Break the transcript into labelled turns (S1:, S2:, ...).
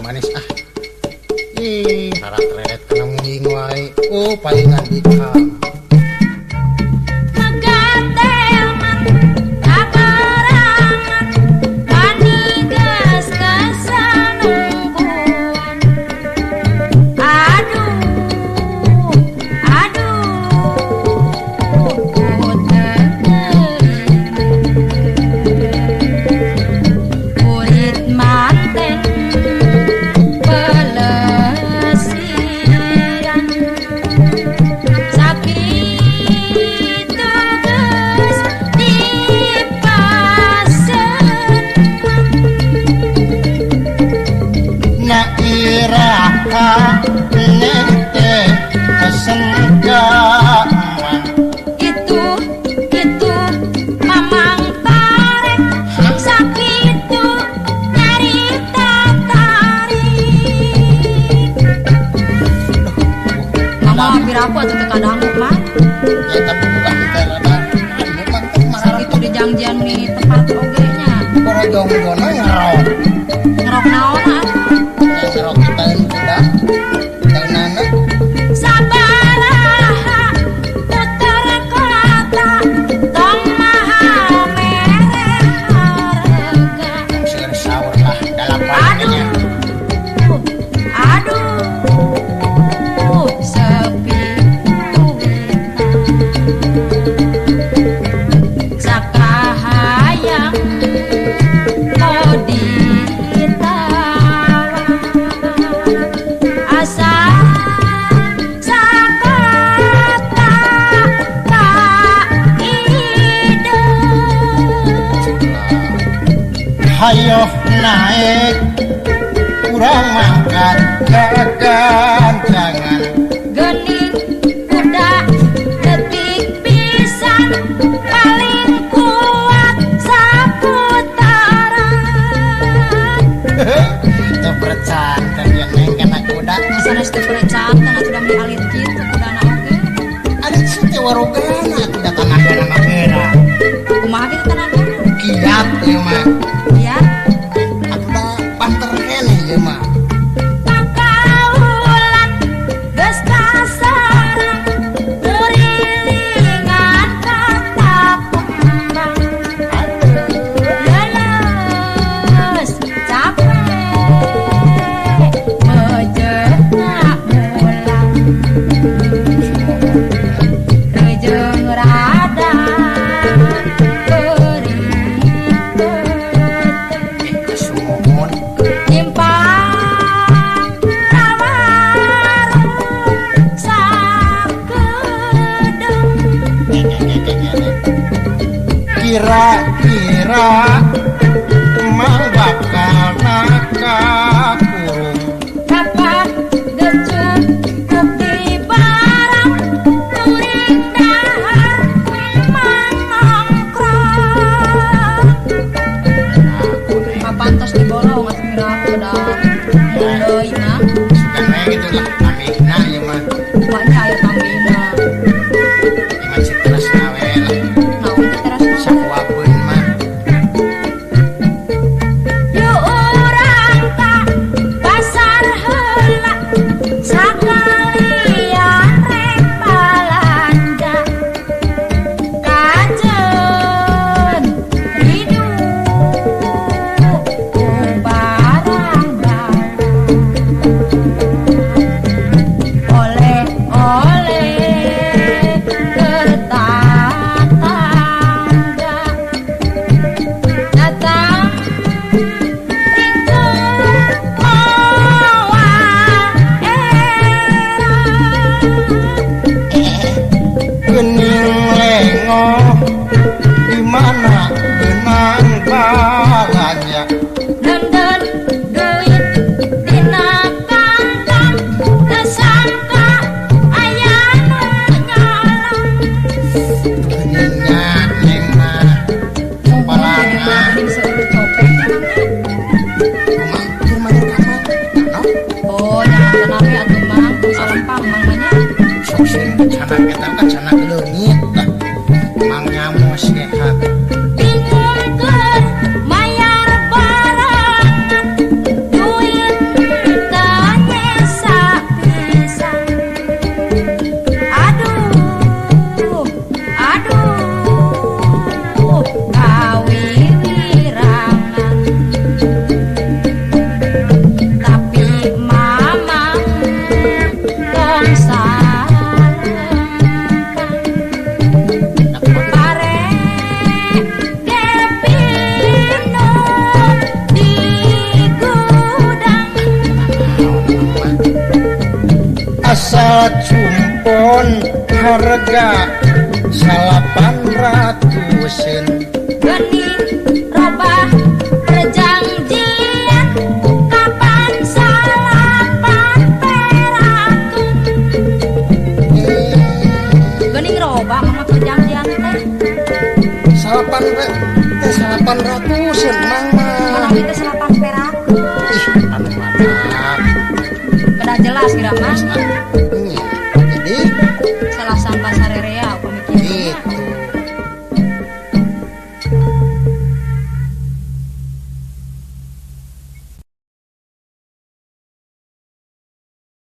S1: manis ah. Ih, rarat-reret kana munding wae. Oh, palingan dikam.
S2: Itu mamang tarik sakitu nyarita tarik. Mama piraku atuh teu kadangu mah.
S1: Eta bukan karena
S2: sakitu dijangjian di tempat oge nya.
S1: Korojong gono ngerok.
S2: Ngerok naon atuh?
S1: Ngerok taeun kuda. Taeunana.
S2: Sabaraha puter kota tong mahal mere harga.
S1: Seur saur lah dalapan nya.
S2: Aduh, sepi duitna. Sakahayang lo ditawar. Asa sakata tak ide.
S1: Hayo naik kurang mangkat kagancangan.
S2: Gening kuda detik pisan paling kuat saputaran.
S1: Teu percanten ya neng kana kuda.
S2: Sanes teu percanten atuh da meni alit kitu kudana oge.
S1: Alit teh warogana kuda tanagana mah geura.
S2: Kumaha kitu tanagana?
S1: Kiat ieu mah.
S2: Kiat.
S1: Atuh da banter keneh ieu mah.
S2: Pakaulan geus kasarang ngurilingan ka tapembang. Leles capek mejeuna mulang. Rejeung rada beurit.
S1: Sumuhun.
S2: Nyimpang ka warung sakedeung.
S1: Kira-kira mah bakal nakakurung.
S2: Kapan geus cukup di barang kuring dahar memang nongkrong. Papantos dibolong atuh miraku da deui mah.
S1: Sugan we kitu lah tambihna ieu mah.
S2: Kumaha aya tambihna?
S1: Ieu mah citerasna we lah.
S2: Naon citerasna?
S1: Sakuapeun mah.
S2: Yu urang ka pasar heula sakalian rek balanja. Kajeun ridu ku barang barang. Oleh-oleh keur tatangga. Datang ringkung moal era.
S1: Geuning lengoh di mana beunang balanja.
S2: Denden duit dina kantong teu sangka aya nu nyolong.
S1: Geuningnya neng mah palangan.
S2: Seueur copet emangnya.
S1: Kumaha keur mayar ka mana? No?
S2: Oh, jangan tenang we atuh mang, bisa lempang mang mah nya.
S1: Sok sieun canak eta kan canak leungit lah. Mang nyamos sehat.
S2: Bingung keur mayar barangan, duit
S1: Harga 800-an.
S2: Geuning robah perjanjian kapan 9 perakeun. Geuning robah mah perjanjian teh.
S1: Salapan teh 800-an mang mah.
S2: Manawi teh 9 perakeun.
S1: Ih, anu mana?
S2: Kedah jelas kira mah.